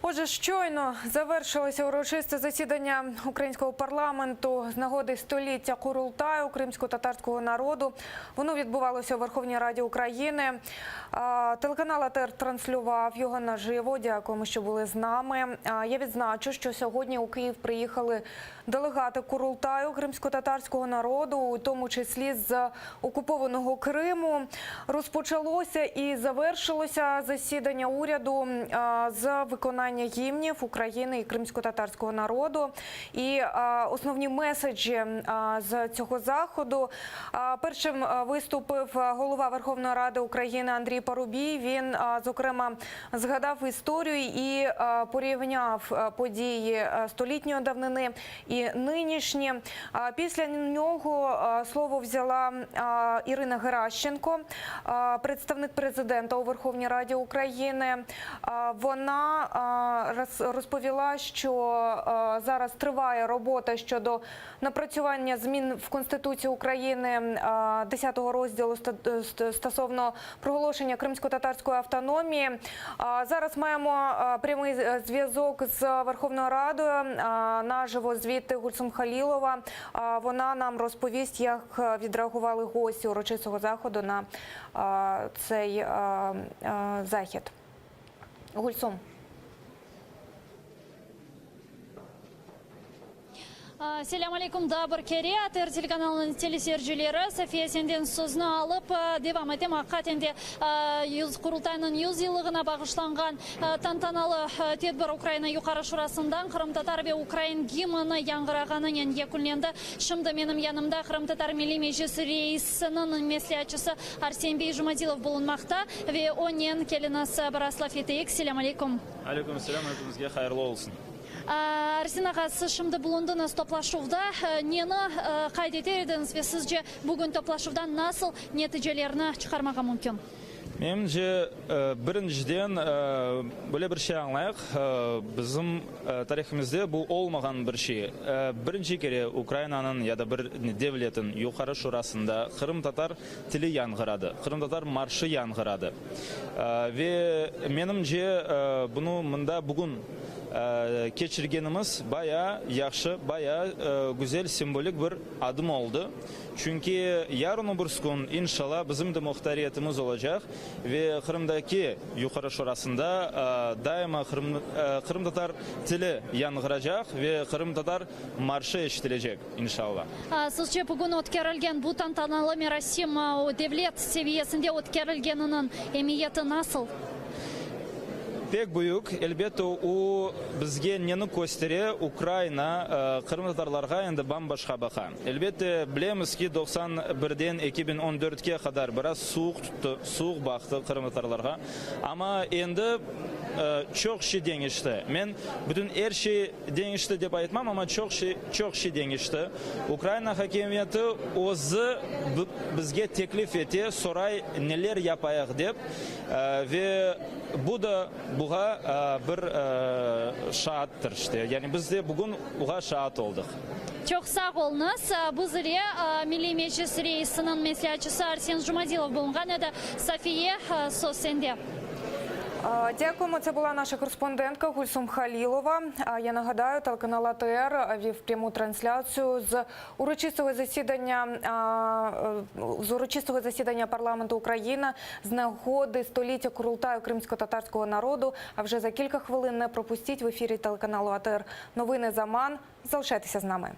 Отже, щойно завершилося урочисте засідання українського парламенту з нагоди століття Курултаю кримсько-татарського народу. Воно відбувалося у Верховній Раді України. Телеканал АТР транслював його наживо. Дякуємо, що були з нами. Я відзначу, що сьогодні у Київ приїхали делегати Курултаю кримсько-татарського народу, у тому числі з окупованого Криму. Розпочалося і завершилося засідання уряду з виконання гімнів України і кримсько-татарського народу. І основні меседжі з цього заходу. Першим виступив голова Верховної Ради України Андрій Парубій. Він, зокрема, згадав історію і порівняв події столітньої давнини і нинішні. Після нього слово взяла Ірина Геращенко, представник президента у Верховній Раді України. Вона розповіла, що зараз триває робота щодо напрацювання змін в Конституцію України 10 розділу стосовно проголошення кримсько-татарської автономії. Зараз маємо прямий зв'язок з Верховною Радою. Наживо звідти Гульсум Халілова. Вона нам розповість, як відреагували гості урочистого заходу на цей захід. Гульсум. Selâm aleyküm daa bir kere, ATR telekanalınıñ teleseyircileri, Safiye senden sözni alıp, devam etem. Aqiqaten de, Qurultaynıñ 100 yıllığına bağışlanğan tantanalı tedbir Ukraina Yuqarı Şurasından qırımtatar ve ukrain gimni yañğırağanınen yekünlendi. Şimdi menim yanımda Qırımtatar Milliy Meclisi reisiniñ mesleatçısı Arsen bey Jumadilov bulunmaqta ve onen keliñiz biraz laf eteyik. Selâm aleyküm. Aleyküm selâm, epimizge hayırlı olsun. Arsen ağa, siz şimdi bulundıñız toplaşuvda. Neni qayd eter ediñiz ve sizce bugün toplaşuvdan nasıl neticelerni çıqarmağa mümkün? Menimce, birinciden, böyle bir şey añlayıq, bizim tarihimizde bu olmağan bir şey. Birinci kere Ukrainanıñ ya da bir devletniñ Yuqarı Şurasında qırımtatar tili yañğıradı, qırımtatar marşı yañğıradı. Ve menimce, bunı mında bugün keçirgenimiz bayağı yahşı, bayağı güzel simvolik bir adım oldı. Çünki yarın öbürs kün, inşallah, bizim de muhtariyetimiz olacaq ve Qırımdaki Yuqarı Şurasında daima qırımtatar tili yañğıracaq ve qırımtatar marşı eşitilecek, inşallah. Sizce bugün ötkerilgen bu tantanalı merasim devlet seviyesinde ötkerilgeniniñ emiyeti nasıl? Pek büyük. Elbette, o, bizge neni köstere, Ukrayina qırımtatarlarğa endi bam-başqa baqa. Elbette, bilemiz ki, 91-den 2014-ke qadar biraz suvuq tuttı, suvuq baqtı qırımtatarlarğa. Amma endi çoq şey deñişti. Men bütün er şey deñişti dep aytmam, amma çoq şey, çoq şey deñişti. Ukrayina hakimiyeti özü bizge teklif ete, soray, neler yapayıq dep. Ve bu da buğa bir şaattır, işte. Yani biz de bugün buğa şaat oldıq. Çoq sağ oluñız. Biz ile Milliy Meclis reisiniñ mesleatçısı Arsen Jumadilov bulunğan edi. Safiye, söz sende. Дякуємо. Це була наша кореспондентка Гульсум Халілова. Я нагадаю, телеканал АТР вів пряму трансляцію з урочистого засідання з урочистого засідання парламенту України з нагоди століття Курултаю кримсько-татарського народу. А вже за кілька хвилин не пропустіть в ефірі телеканалу АТР новини Заман. Залишайтеся з нами.